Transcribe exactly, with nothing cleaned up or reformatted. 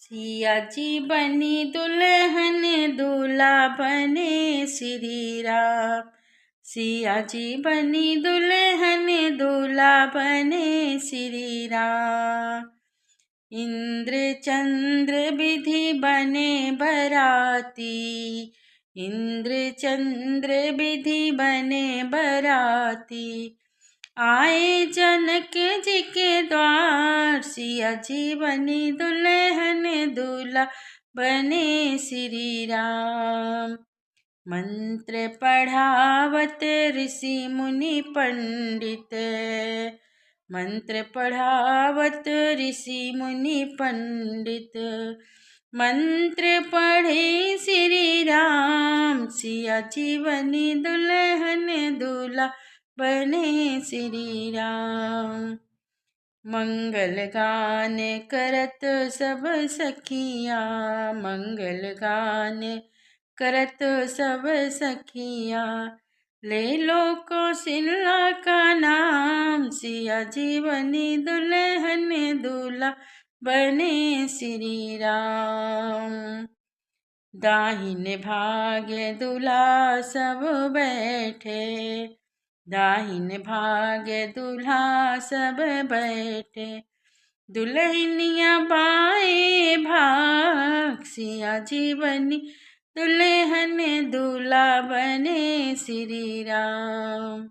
सिया जी बनी दुलहन, दूल्हा बने सिरी राम। सिया जी बनी दुलहन, दूल्हा बने सिरी राम। इंद्र चंद्र बिधि बने बराती, इंद्र चंद्र बिधि बने बराती। आए जनक जी के द्वार, सिया जी बनी दुलहन, दूल्हा बने सिरी राम। मंत्र पढ़ावत ऋषि मुनि पंडित, मंत्र पढ़ावत ऋषि मुनि पंडित। मंत्र पढ़े सिरी राम, सिया जी बनी दुलहन, दूल्हा बने सिरी राम। मंगल गान करत सब सखिया, मंगल गान करत सब सखिया। ले लो कौशल्या का नाम, सिया जी बनी दुलहन, दूल्हा बने सिरी राम। दाहिन भाग दूल्हा सब बैठे, दाहिन भाग दूल्हा सब बैठे। दुलहिनिया बाए भाग, सिया जी बनी दुलहन, दूल्हा बने सिरी राम।